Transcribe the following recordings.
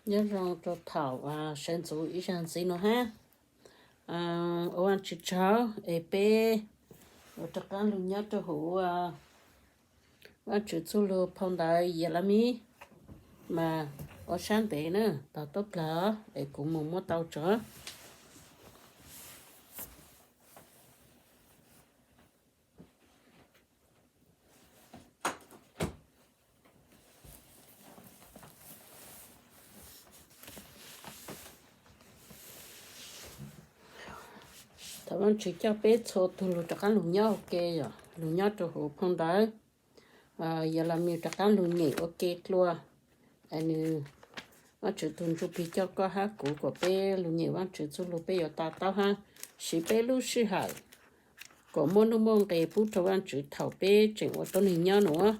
Nyob zoo rau thaum sawv ntxuv ib zaug ntxiv no hab. Ua Vaajtswv tsaug es peb ua rov qaab lug nyob rua huv Vaajtswv txuj lug phau ntawv Yelami, mas ua sab ntev na, tog tuab plawg es kuv moog muab tau tso. Thov Vaajtswv coj peb txhua tug lug rov qaab lug nyob ua ke, yog lug nyob rua huv phau ntawv Yelami rov qaab lug nyeem ua ke dlua. Nwg, Vaajtswv tug Ntsuj Plig coj koj hab kuv kuas peb lug nyeem Vaajtswv txuj lug peb yuav to taub hab siv peb lub sij hawm kuas muaj nuj muaj nqe pub rua Vaajtswv thaum peb tseem ua tuab neeg nyob nuav.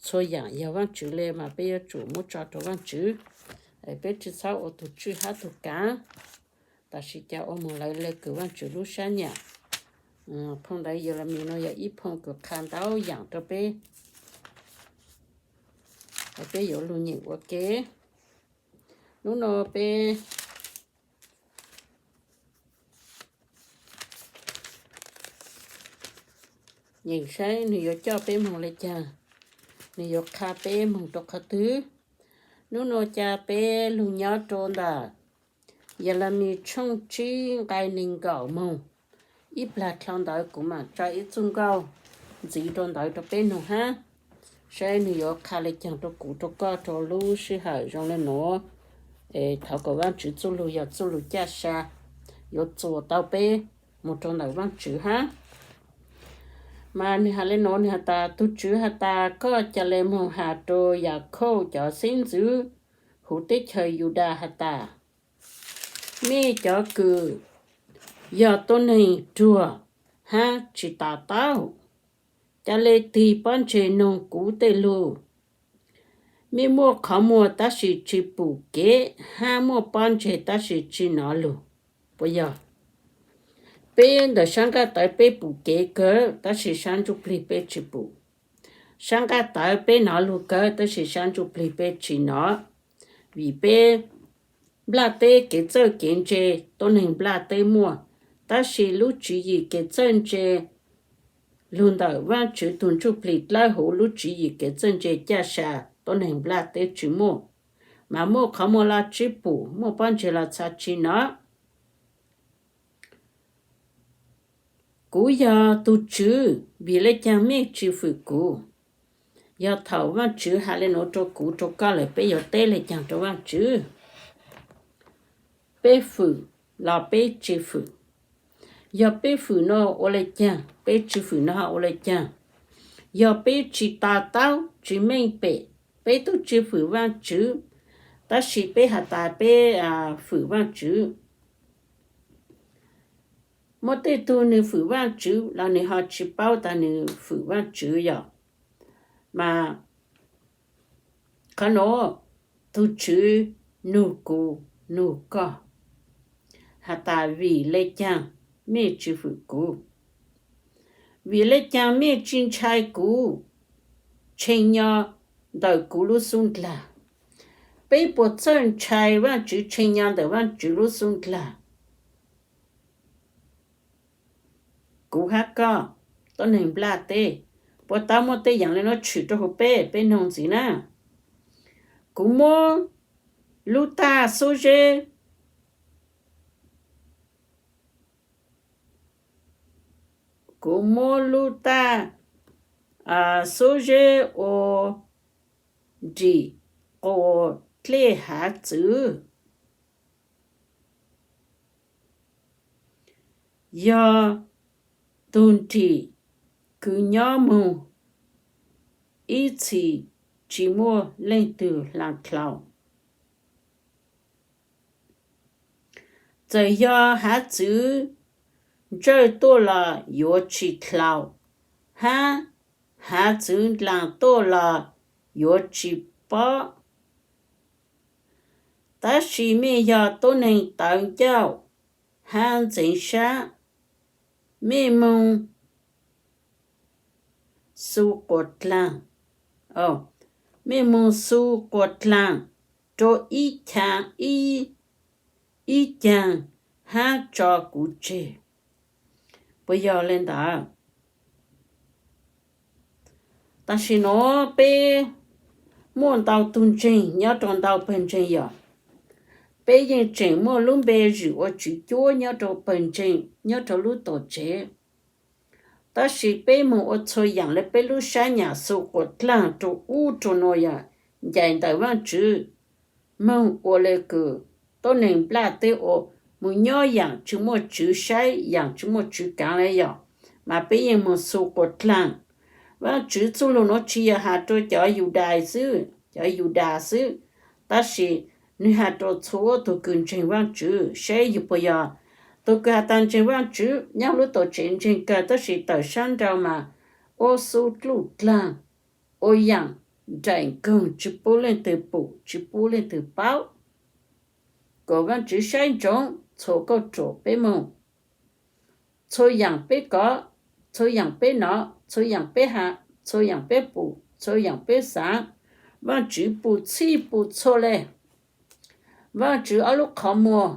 Txhua yaam yog Vaajtswv le mas peb yuav tsum muab tso rua Vaajtswv, peb tsi txhob ua tug tswj hab tug kaav. Tab sis ca ua moog lawv le kws Vaajtswv lub sab nyam. Phau ntawv Yelami no yog ib phau kws qha ntau yaam rua peb, peb yuav lug nyeem ua ke. Nub no peb nyeem saib nwg yuav coj peb moog le caag, nwg yuav qha peb moog rua qhov twg. Nub no ca peb lug nyob rua ntawm Yelami tshooj tsib nqai neeg nkaum moog ib plag dlhau ntawd kuv maam tso ib txuj nkauj ntxiv rua ntawd rua peb noog hab, saib nwg yuav qha le caag rua kuv rua koj rua lub sij hawm zoo le nuav. Es thov kom Vaajtswv txuj lug yog txuj lug caj sa, yuav txuas tau peb moog rua ntawm Vaajtswv hab. Mas nwg has le nuav, nwg has tas, tug Tswv has tas, koj ca le moog has rua Yakhauj cov xeeb ntxwv huv teb chaws Yudas has tas, mej cov kws yog tuab neeg ruag hab tsi to taub, ca le tig pob ntseg noog kuv tej lug. Mej muaj qhov muag tab sis tsi pum kev, hab muaj pob ntseg tab sis tsi nov lug. Puas yog? Peb ntawm sab nqaj tawv peb pum kev kawg tab sis sab ntsuj plig peb tsi pum. Sab nqaj tawv peb nov lug kawg tab sis sab ntsuj plig peb tsi nov. Vim peb nplaj teb kev txawj kev ntse, tuab neeg nplaj teb muaj, tab sis lub tswv yim kev txawj ntse lug ntawm Vaajtswv tug ntsuj plig dlawb huv lub tswv yim kev txawj ntse caj sa, tuab neeg nplaj teb tsi muaj. Mas muaj qhov muag los tsi pum, muaj pob ntseg los txha tsi nov. Kuv yog tug Tswv, vim le caag mej tsi fwm kuv? Yog thaum Vaajtswv has le nuav rua kuv rua koj lawm peb yuav teb le caag rua Vaajtswv? Peb fwm los peb tsi fwm? Yog peb fwm no ua le caag, peb tsi fwm no ua le caag? Yog peb tsi to taub tsi meej pem, peb tub tsi fwm Vaajtswv, tab sis peb has tas peb fwm Vaajtswv. Muaj tej tug nwg fwm Vaajtswv los nwg ho tsi paub tas nwg fwm Vaajtswv yog. Mas qhov nuav tug Tswv nug kuv, nug koj has tas vim le caag mej tsi fwm kuv? Vim le caag mej tsi ntshai kuv tshee nyo ntawm kuv lub xub ndlag? Peb puas txawj ntshai Vaajtswv tshee nyo ntawm Vaajtswv lub xub ndlag? Kuv hab koj, tuab neeg nplaj teb, puas tau muaj tej yaam le nuav tshwm rua huv peb, peb noog ntxiv na. Kuv muab lub taj xub zeb, kuv muab lub taj xub zeb ua nrim quas dlej hav txwv, yog tug nrim kws nyob moog ib txhis tsi muaj leej twg hla dlhau. Txawm yog hav txwv ntsawj tuaj los yuav tsi dlhau, hab hav txwv ndlaas tuaj los yuav tsi pob. Tab sis mej yog tuab neeg tawv ncauj hab ntxeev sab, mej moog xu quas dlaag, mej moog xu quas dlaag rau ib caag, ib caag hab tso kuv tseg. Puas yog le ntawd? Tam sim nuav peb muaj ntau tug ntseeg nyob rau ntau pawg ntseeg yom. Peb yeej tseem muaj lub npe zwm ua tswv cuab nyob rau pawg ntseeg nyob rau lub tuam tsev. Tab sis peb moog ua txhua yaam le peb lub sab nyam xu quas dlaag rua ub rua nuav yog ncaim ntawm Vaajtswv, moog ua le kws tuab neeg nplaj teb ua, moog nyob yaam tsi muaj tswv saib, yaam tsi muaj tswv kaav le yom, mas peb yeej moog xu quas dlaag. Vaajtswv txuj lug nuav tsi yog has rua cov Yudais xwb, cov Yudas xwb, tab sis nwg has rua txhua tug kws ntseeg Vaajtswv. Saib yug puas yog tug kws has tas ntseeg Vaajtswv nyob lub tuam tsev ntseeg kawg, tab sis tawm sab nrau mas ua xu dluj dlaag, ua yaam nraim nkoog, tsi pub leej twg pum, tsi pub leej twg paub. Kom Vaajtswv saib ntsoov txhua kauj ruam peb moog, txhua yaam peb kov, txhua yaam peb nov, txhua yaam peb has, txhua yaam peb pum, txhua yaam peb xaav, Vaajtswv pum txhij pum txhua le. Vaajtswv ob lub qhov muag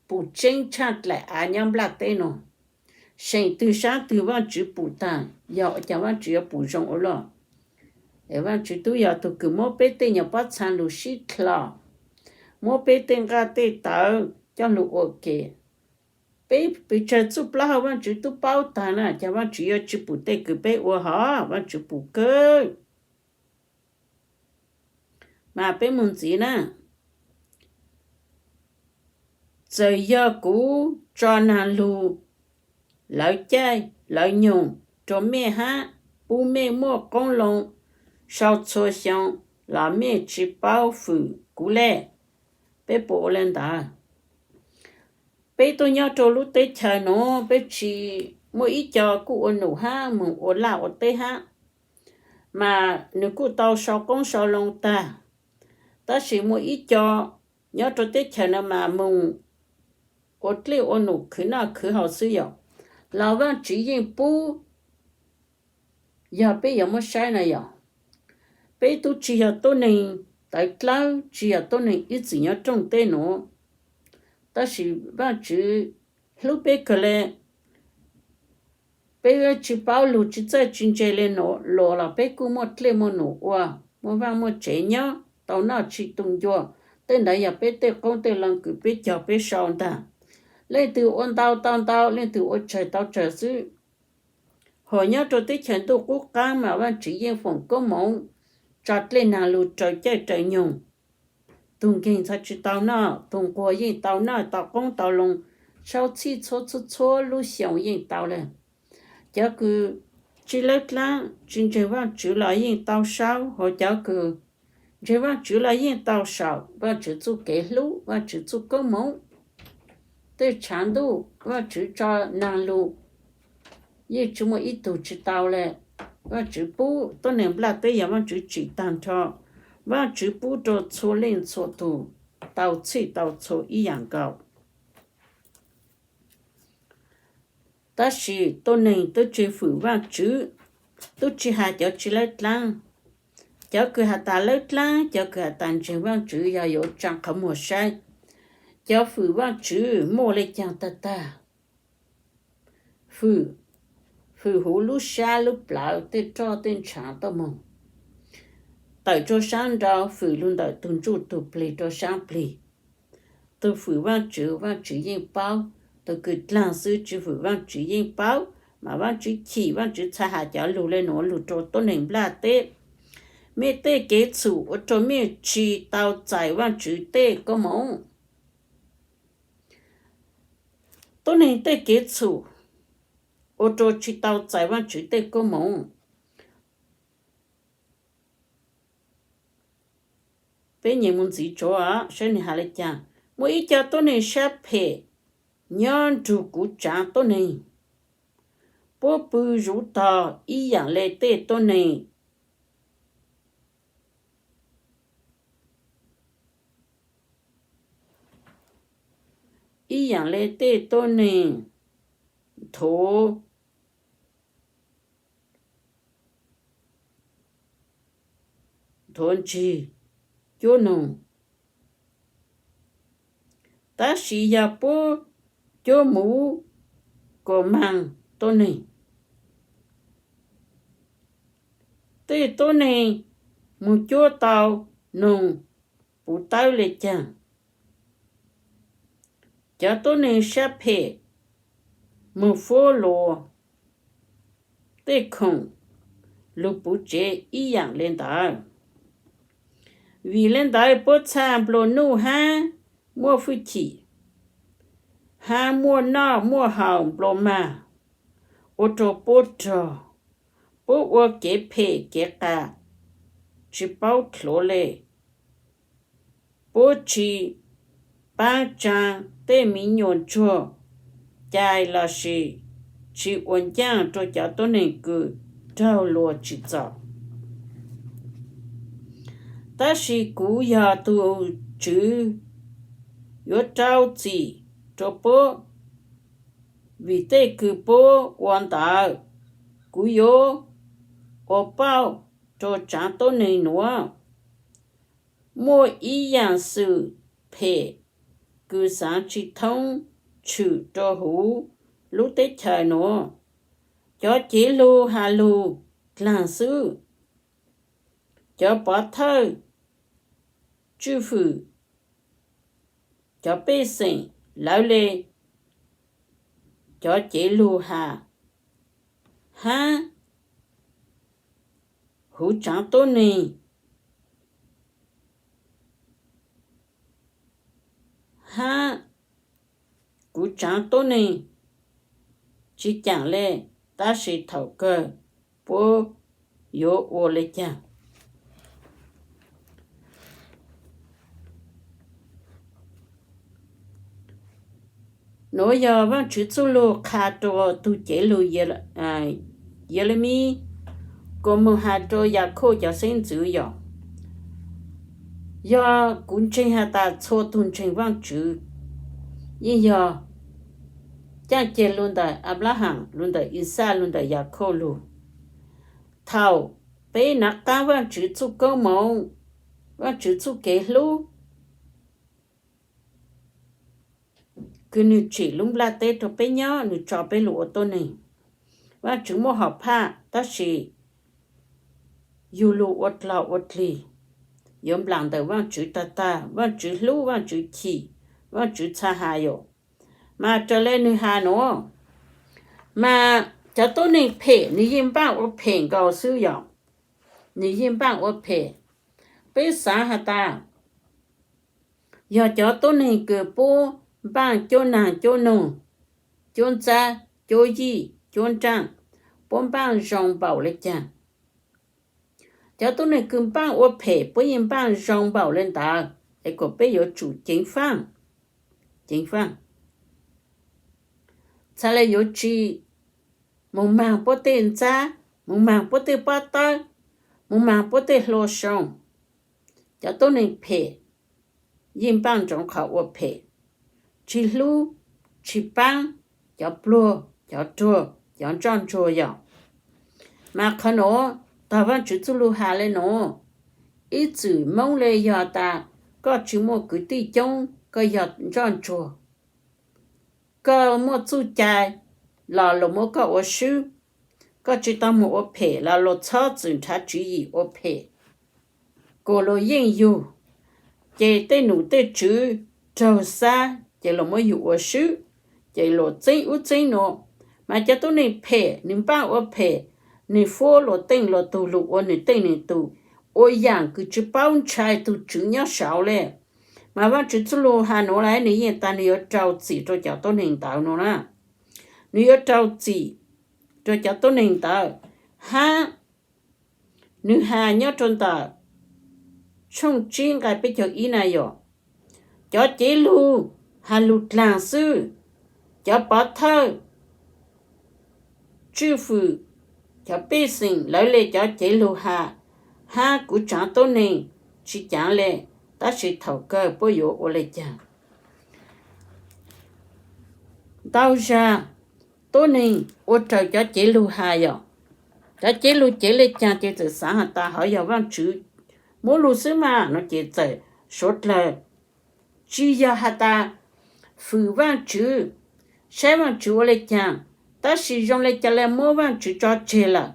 pum tseeb tshaj dlaim av nyob nplaj teb nuav. Seem twg sab twg Vaajtswv pum taag, yog ua caag Vaajtswv yuav pum zoo ua luaj? Es Vaajtswv tub yog tug kws muab peb tej nyuas pob txha lug sib dlhos, muab peb tej nqaj tej tawv coj lug ua ke. Peb pes tsawg txuj plaub hau Vaajtswv tub paub taag na, caag Vaajtswv yuav tsi pum tej kws peb ua hov? Vaajtswv pum kawg. Mas peb moog ntxiv na. Txawm yog kuv tso naag lug lawv caij lawv nyoog rua mej hab pub mej muaj qoob loo sau txhua xyoo los mej tsi paub fwm kuv le. Peb puas ua le ntawd? Peb tuaj nyob rua lub teb chaws nuav, peb tsi, muaj ib co kuj ua num hab moog ua laj ua teb hab, mas nwg kuj tau sau qoob sau loo tag. Tab sis muaj ib co nyob rua teb chaws nuav mas moog ua dlej ua num khwv noj khwv haus xwb yom, los Vaajtswv yeej pub. Yog peb yuav muab saib na yom, peb tub tsi yog tuab neeg tawv dlawb, tsi yog tuab neeg ib txwm nyob rooj teb nuav, tab sis Vaajtswv hlub peb kawg le. Peb tsi paub lug tsi txawj tsi ntse le nuav los peb kuj muaj dlej muaj num ua, muaj vaaj muaj tsev nyob tau noj tsi tu ncua. Tej ntawd yog peb tej qoob tej loo kws peb cog peb sau ntag. Leej twg ua ntau tau ntau, leej twg ua tsawg tau tsawg xwb. Hos nyob rua teb chaws ntuj qub qaab mas Vaajtswv yeej foom koob moov tso dlej naag lug raws caij raws nyoog. Tug nkeeg txhaj tsi tau noj, tug nquag yeej tau noj tau qoob tau loo, saub txhij txhua txhua txhua lub xyoo yeej tau le. Cov kws tsi lawb dlaab tsi ntseeg Vaajtswv los yeej tau saub, hos cov kws ntseeg Vaajtswv los yeej tau saum Vaajtswv txuj kev hlub, Vaajtswv txuj koob moov. Tej tshaav ntuj Vaajtswv tso naag lug yeej tsi muaj ib tug tsi tau le. Vaajtswv pub tuab neeg nplaj teb yog Vaajtswv tsim taag nrho. Vaajtswv pub rua txhua leej txhua tug tau txhij tau txhua ib yaam nkaus. Tab sis tuab neeg tub tsi fwm Vaajtswv, tub tsi has cov tsi lawb dlaab. Cov kws has tas lawb dlaab, cov kws has tas ntseeg Vaajtswv yog yuav tsaa qhov muag saib cov fwm Vaajtswv muaj le caag tag tag. Fwm, fwm huv lub sab lub plawv tej roj tej ntshaav tuaj moog, tawm rua saab nrau fwm lug ntawm tug ntsuj tug plig rua saab plig. Tug fwm Vaajtswv, Vaajtswv yeej paub. Tug kws dlaag xwb tsi fwm Vaajtswv yeej paub, mas Vaajtswv chim, Vaajtswv txhaj has cov lug le nuav lug rua tuab neeg nplaj teb. Mej tej kev txhum ua rua mej tsi tau txais Vaajtswv tej koob moov. Tuab neeg tej kev txhum ua rua tsi tau txais Vaajtswv tej koob moov. Peb nyeem mus ntxiv tsuav saib nwg has le caag. Muaj ib co tuab neeg sab phem nyob nrug kuv tsaav tuab neeg, puab pw zuv tog ib yaam le tej tuab neeg, ib yaam le tej tuab neeg nthuav, nthuav ntsig cuab noog. Tab sis yog puab cuab muv kuas maag tuab neeg, tej tuab neeg moog cuab tau noog puv tawb le caag. Cov tuab neeg sab phem moog fuab luas tej khoom lug puv tsev ib yaam le ntawd. Vim le ntawd puab txha nplua nuj hab muaj fwj chim, hab muaj noj muaj haus nplua mag, ua rua puab rog, puab ua kev phem kev qas tsi paub dlhuav le. Puab tsi paab tsaa tej miv nyuas ntsuag cai lossis tsi ua ncaaj rua cov tuab neeg kws raug luas tsim txom. Tab sis kuv yog tug Tswv yuav rau txim rua puab vim tej kws puab ua ntawd. Kuv yuav ua pauj rua tsaav tuab neeg nuav. Muaj ib yaam xwm phem kws xaav tsi thoob tshwm rua huv lub teb chaws nuav. Cov cev lug has lug dlaag xwb. Cov pov thawj, tswj fwm, cov pej xeem lawv le cov cev lug has, hab huv tsaav tuab neeg, hab kuv tsaav tuab neeg tsi caam le, tab sis thaum kawg puab yuav ua le caag? Nuav yog Vaajtswv txuj lug qha rua tug cev lug Yelemiv kuas moog has rua Yakhauj cov xeeb ntxwv yom. Yog kuv ntseeg has tas txhua tug ntseeg Vaajtswv yeej yog caaj ceg lug ntawm Anplaham, lug ntawm Ixaj, lug ntawm Yakhauj lug. Thaum peb nav qaab Vaajtswv txuj koob moov, Vaajtswv txuj kev hlub, kws nwg tsim lub nplaj teb rua peb nyob, nwg tso peb lug ua tuab neeg. Vaajtswv muaj hom phaj, tab sis yug lug ua dlaug ua dlig, yuav nplaam ntawm Vaajtswv tag tag. Vaajtswv hlub, Vaajtswv chim, Vaajtswv txha has yom. Mas raws le nwg has nuav, mas cov tuab neeg phem nwg yeej npaaj ua phem nkaus xwb yom. Nwg yeej npaaj ua phem. Peb xaav has tas yog cov tuab neeg kws puab npaaj cuab naag cuab noog, cuab ntxab, cuab yij, cuab nraaj, puab npaaj zoo npaum le caag? Cov tuab neeg kws npaaj ua phem puab yeej npaaj zoo npaum le ntawd, es kuas peb yuav tsum ceev faaj, ceev faaj, txhad le yuav tsi moog maag puab tej ntxab, moog maag puab tej pob tawb, moog maag puab tej hlua soo. Cov tuab neeg phem yeej npaaj ntsoov qhov ua phem, tsi hlub, tsi paab cov pluag, cov ruag, cov ntsoj ntsuag yom. Mas qhov nuav, tog Vaajtswv txuj lug has le nuav, ib txwm Moob le yog tas koj tsi muaj kwv tij coob, koj yog ntsoj ntsuag, koj muaj txuj cai los luas muab koj ua swb, koj tsi tau moog ua phem los luas txhob txwm nrhav tswv yim ua phem, kuas luas yeej yug. Ces tej num tej tswv raug xab ces luas muab yug ua swb, ces luas txeeb ub txeeb nuav. Mas cov tuab neeg phem nwg npaaj ua phem, nwg fuab luas teej luas tug lug ua nwg teej nwg tug, ua yaam kws tsi paub ntshai tug tswv nyob saud le. Mas Vaajtswv txuj lug has nuav le nwg yeej tas nwg yuav rau txim rua cov tuab neeg ntawd nuav na. Nwg yuav rau txim rua cov tuab neeg ntawd, hab nwg has nyob rua ntawm tshooj tsib nqai peb caug ib na yom, cov cev lug has lug dlaag xwb, cov pov thawj, tswj fwm, cov pej xeem lawv le cov cev lug has, hab kuv tsaav tuab neeg tsi caav le, tab sis thaum kawg puab yuav ua le caag? Ntau zag tuab neeg ua raws cov cev lug has yom. Cov cev lug cev le caag ces txawm xaav has tas hov yog Vaajtswv muab lug xwb mas no ces txawm suav dlawg. Tsi yog has tas fwm Vaajtswv, saib Vaajtswv ua le caag, tab sis zoo le caag le muab Vaajtswv tso tseg lawm.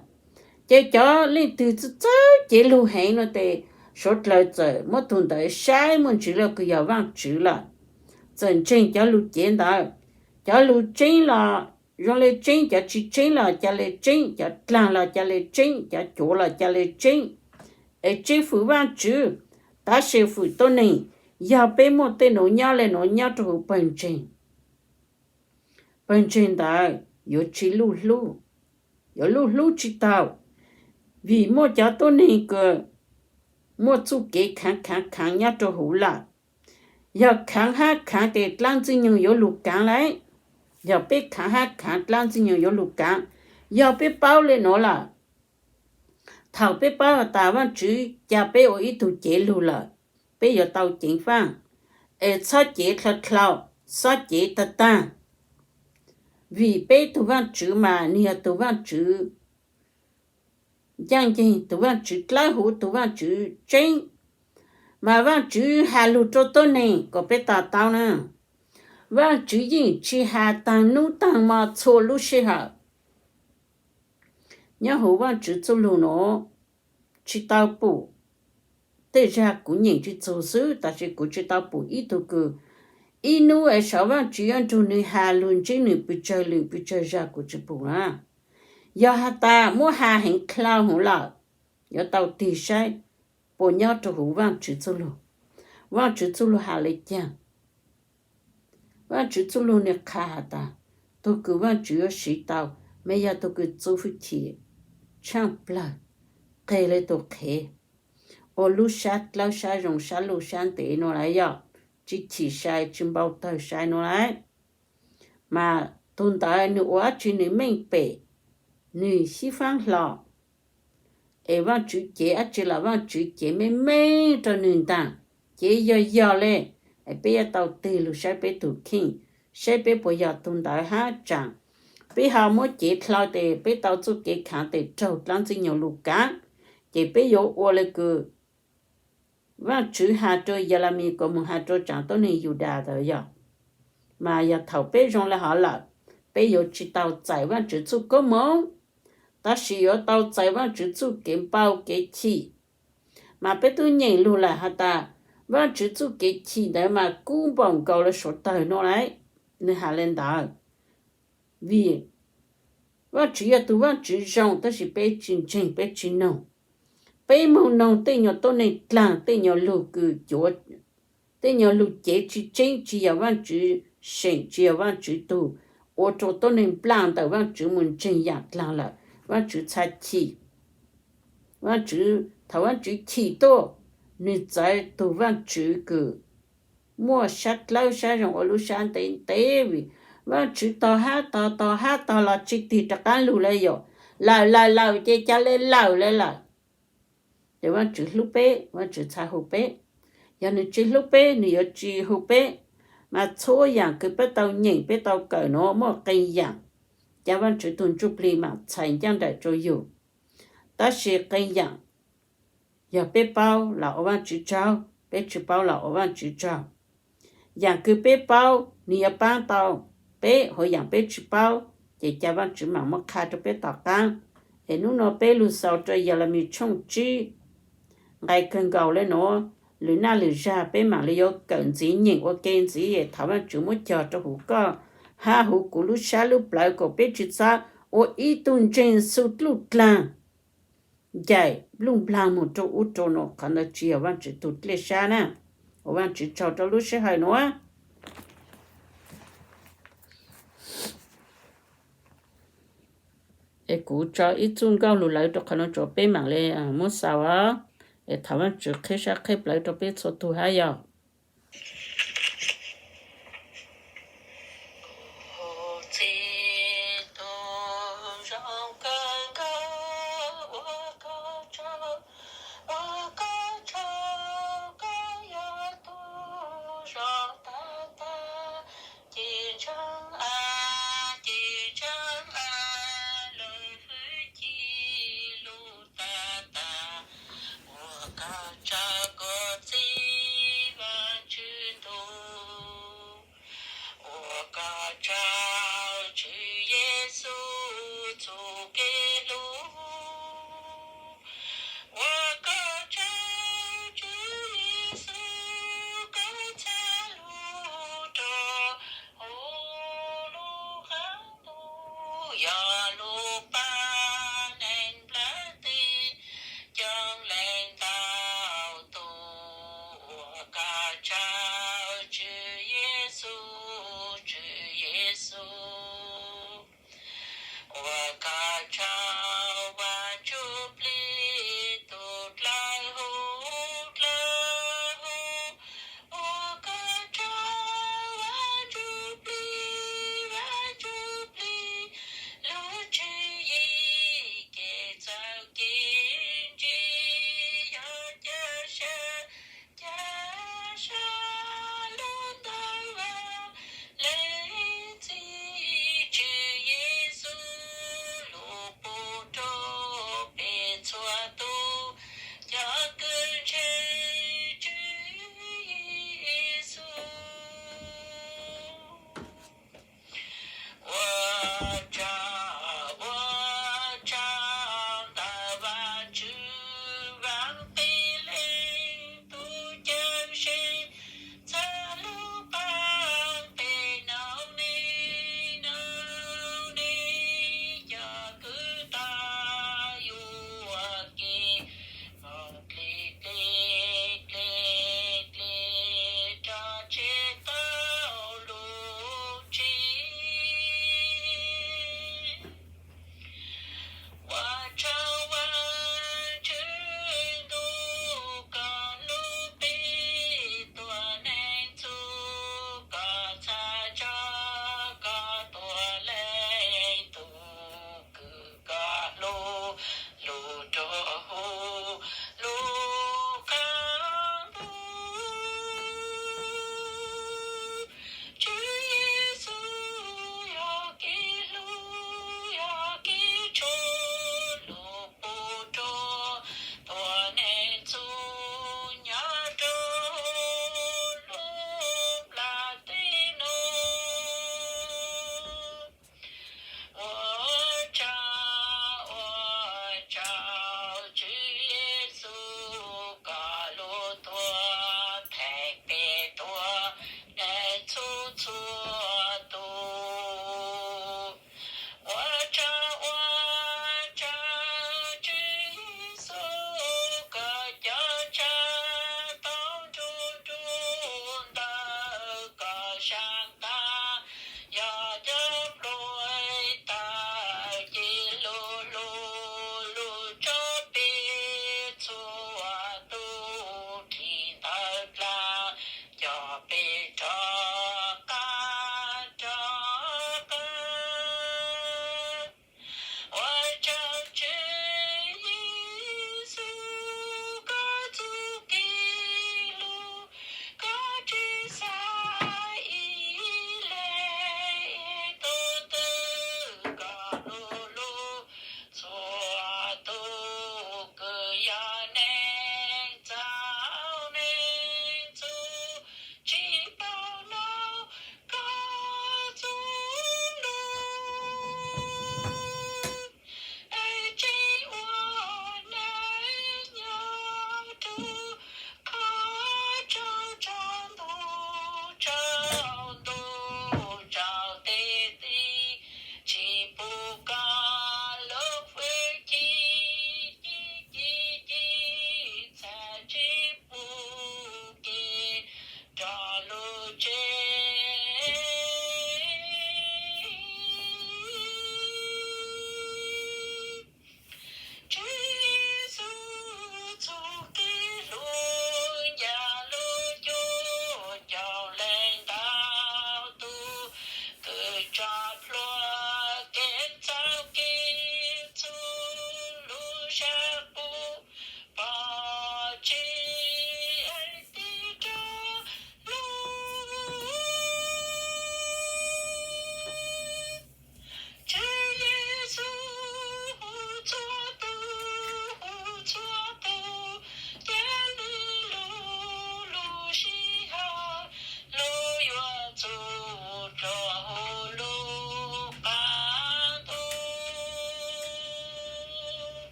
Ces cov leej twg txawj txawj cev lug heev no tes suav dlawg txawm muab tug ntawd saib muaj ntsis lug kws yog Vaajtswv lawm. Txawm ntseeg cov lug cev ntawd, cov lug tseeb los zoo le tseeb, cov tsi tseeb los ca le tseeb, cov dlaag los ca le tseeb, cov cuav los ca le tseeb, es tseeb fwm Vaajtswv, tab sis fwm tuab neeg, yog peb muaj tej nuav nyob le nuav nyob rua huv pawg ntseeg, pawg ntseeg ntawd yuav tsi luj hlub, yuav luj hlub tsi tau, vim muaj cov tuab neeg kws muaj txuj kev khaav khaav khaav nyob rua huv lawm. Yog khaav hab khaav tes dlaab Ntxwg Nyoog yuav lug kaav lawm. Yog peb khaav hab khaav dlaab Ntxwg Nyoog yuav lug kaav. Yog peb paub le nuav lawm, thaum peb paub has tas Vaajtswv ca peb ua ib tug cev lug lawm, peb yuav tau ceev faaj, es txhob cev dlhau dlhau, txhob cev tag tag, vim peb tug Vaajtswv mas nwg yog tug Vaajtswv ncaaj nceeg, tug Vaajtswv dlawb huv, tug Vaajtswv tseeb. Mas Vaajtswv has lug rua tuab neeg kom peb to taub na, Vaajtswv yeej tsi has taag nub taag mo txhua lub sij hawm. Nyob huv Vaajtswv txuj lug nuav, tsi tau pum, tej zag kuv nyeem tsi txug xwb, tab sis kuv tsi tau pum ib tug kws ib nub es sav Vaajtswv yuav nrug nwg has lug ntsib nwg pes tsawg lwm pes tsawg zag, kuv tsi pum na. Yog has tas muab has heev dlhau huv lawm, yuav tau tig saib puas nyob rua huv Vaajtswv txuj lug. Vaajtswv txuj lug has le caag? Vaajtswv txuj lug nwg qha has tas, tug kws Vaajtswv yuav siv tau mas yog tug kws txuv hwj chim tshaaj plawg, qeg le tug qhev, ua lub sab dlawb sab zoo sab luj sab ntev nuav lawm, yog tsi chim sai tsi npau tawg sai nuav lawm. Mas tug ntawd nwg ua dab tsi nwg meej pem, nwg sib faab hlo, es Vaajtswv cev dab tsi los Vaajtswv cev meej meej rua nwg ntaag, cev yog yog le. Es peb yuav tau tig lug saib peb tug kheej, saib peb puas yog tug ntawd hab tsaam peb ho muab cev dlhau tes peb tau txuj kev khaav tes raug dlaab Ntxwg Nyoog lug kaav, ces peb yuav ua le kws Vaajtswv has rua Yelamis kuas moog has rua tsaam tuab neeg Yudas ntawd yog, mas yog thaum peb zoo le hov lawm, peb yuav tsi tau txais Vaajtswv txuj koob moov, tab sis yuav tau txais Vaajtswv txuj kev npau kev chim. Mas peb tub nyeem lug lawm has tas, Vaajtswv txuj kev chim ntawd mas kub npaum nkaus le suav dlawg nuav lawm. Nwg has le ntawd, vim Vaajtswv yog tug Vaajtswv zoo, tab sis peb tsi ntseeg, peb tsi noog. Peb moog noog tej nyuas tuab neeg dlaag, tej nyuas lug kws cuav, tej nyuas lug cev tsi tseeb, tsi yog Vaajtswv seem, tsi yog Vaajtswv tug, ua rua tuab neeg nplaaj ntawm Vaajtswv moog ntseeg yaam dlaag lawm, Vaajtswv txhad chim. Vaajtswv, thaum Vaajtswv chim tuaj, nwg txawv tug Vaajtswv kws muaj sab dlawb sab zoo ua lub sab ntev ntev, vim Vaajtswv tog hab tog tog hab tog los tsi tig rov qaab lug le yom. Lawm lawm lawm ces ca le lawm le lawm. Ces Vaajtswv hlub peb, Vaajtswv txhad hu peb. Yog nwg tsi hlub peb, nwg yuav tsi hu peb. Mas txhua yaam kws peb tau nyeem peb tau kawm nuav muaj qee yaam, ca Vaajtswv tug Ntsuj Plig maam txhais ncaaj nraim rua yug. Tab sis qee yaam, yog peb paub los ua Vaajtswv tsaug, peb tsi paub los ua Vaajtswv tsaug. Yaam kws peb paub nwg yuav paab tau peb, hab yaam peb tsi paub ces ca Vaajtswv maam muab qha rua peb tom qaab. Es nub nua peb lug xaus rua Yelamis tshooj tsib, nqai kawg nkaus le nuav, lwm naj lwm zag peb maam le yuav kawm ntxiv nyeem ua ke ntxiv, thaum Vaajtswv muab cog rua huv koj hab huv kuv lub sab lub plawv kom peb tsi txhob ua ib tug ntseeg xu dluj dlaag, ncaim npluj nplaag moog rua ub rua nuav, qhov ntawd tsi yog Vaajtswv tug dlej sab na. Ua Vaajtswv tsaug rua lub sij hawm nuav. Es kuv tso ib txuj nkauj lug lawv rua qhov nuav tso peb maam le muab xaus os. Es thov Vaajtswv qheb sab qheb plawv rua peb txhua tug hab yog.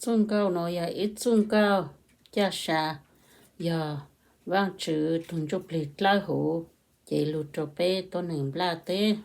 Txuj nkauj no yog ib txuj nkauj caj sa, yog Vaajtswv tug Ntsujplig dlawb huv, ces lug rua peb tuab neeg nplaj teb.